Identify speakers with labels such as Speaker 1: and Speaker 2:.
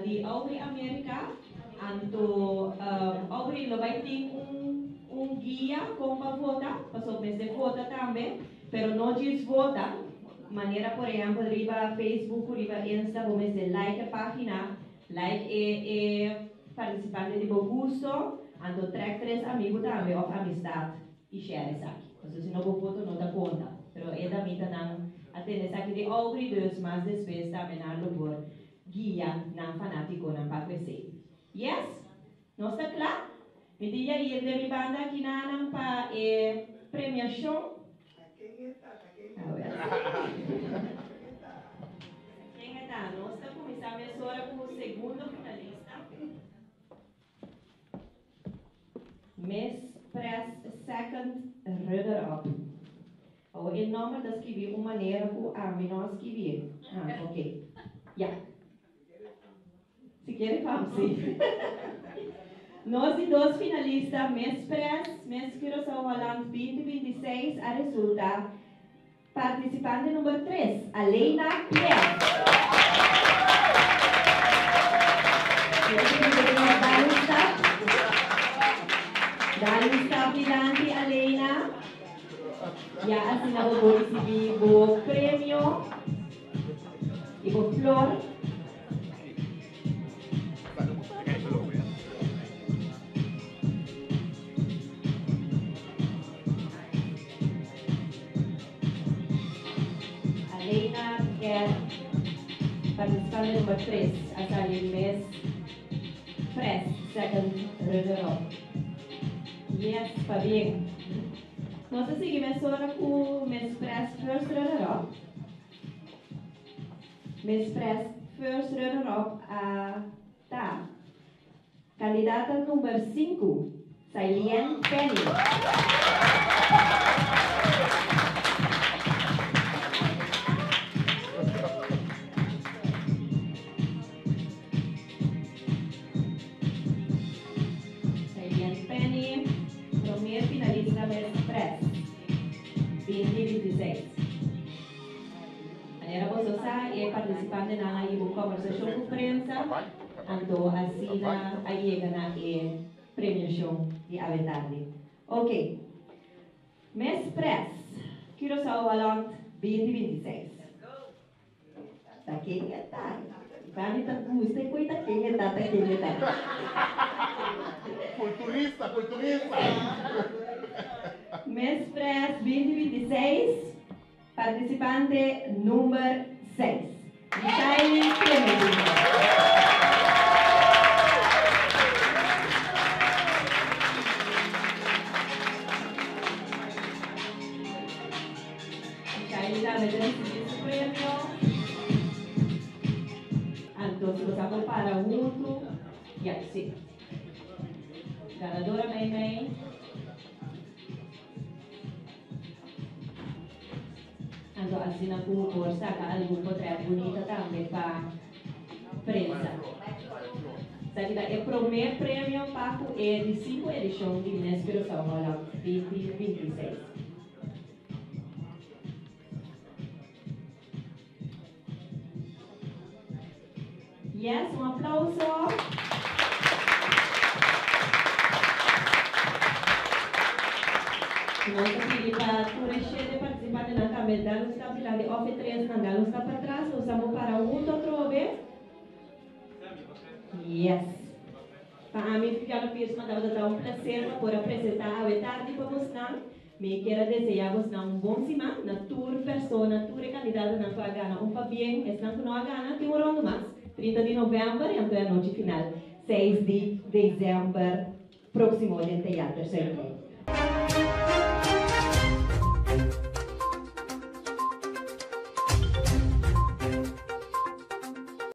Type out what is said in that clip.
Speaker 1: di Aubrey America, anto Aubrey lo bai tin un un guia kon pa vota, pasobra mester vota tambe, pero no djis vota, manera por ehempel riba Facebook ku riba Insta bo mester like e pagina, like e e partisipante di bo gusto, anto trek tres amigu tambe òf amistat i share esaki, pasobra si no bo voto no ta konta, pero e damitanan a tende esaki di Aubrey dus mas despues tambe nan lo por guia nan fanatikonan pa ku esei. Yes? Nos ta kla? Mi tin Yair den mi banda aki nanan pa e premiashon. Awel si. Ken e ta? Nos ta kuminsá mesora ku segundo finalista. Miss Press Second Runner Up. Awor e nòmber ta skibí un manera ku ami no a skibié. Ah, ok. Ya. Si kere kwam si. Nos di dos finalista Miss Press, Miss Curaçao Holland 2026 a resulta participante number tres, Aleina Pierre. Dal un stap. Dal un stap dilanti Aleina. Ya asina bo por ricibi bo premio. I bo flor. Aleina Pierre, participante number tres, a sali mes press second runner up. Yes, pabien. Nos a sigui mesora cu mes press first runner up. Miss Press First Runner-Up a ta kandidata number sinku, Sailien Penny. Sailien Penny, prome finalista Miss Press 2026. Manera boso sa, e partisipantenan a hiba un kòmbersashon ku prensa, anto asina a yega na e premiashon di awe tardi. Ok. Miss Press, Curaçao Holland 2026. Ta ken e ta? Bani ta gusta e koe ta ken e ta, ta ken e ta.
Speaker 2: Kulturista, kulturista!
Speaker 1: Miss Press 2026. Participante number seis, Michaeli Clementino. Michaeli tambe ta ricibi su premio. Anto si bo sa por para huntu, ya, si. Ganadora Meimei. Anto asina cu por saca algun potret bunita tambe pa prensa. Esaki ta e prome premio pa cu e di cinco edicion di Miss Curaçao Holland 2026. Yes, un aplauso. Nos ta pidi pa tur e shete participantenan tambe dal un stap dilanti of e tresnan dal un stap patras. Nos amo para hunto atrobe. Yes. Pa ami, Viviana Piersma, tabata ta un placer pa por a presenta awe tardi pa bosnan. Mi kier a desea bosnan un bon siman na tur persona, tur e kandidatonan ku a gana un pabien, esnan ku no a gana tin un rondo mas, 30 di novèmber i anto e anochi final seis di desèmber próksimo den Teater Zuidplein.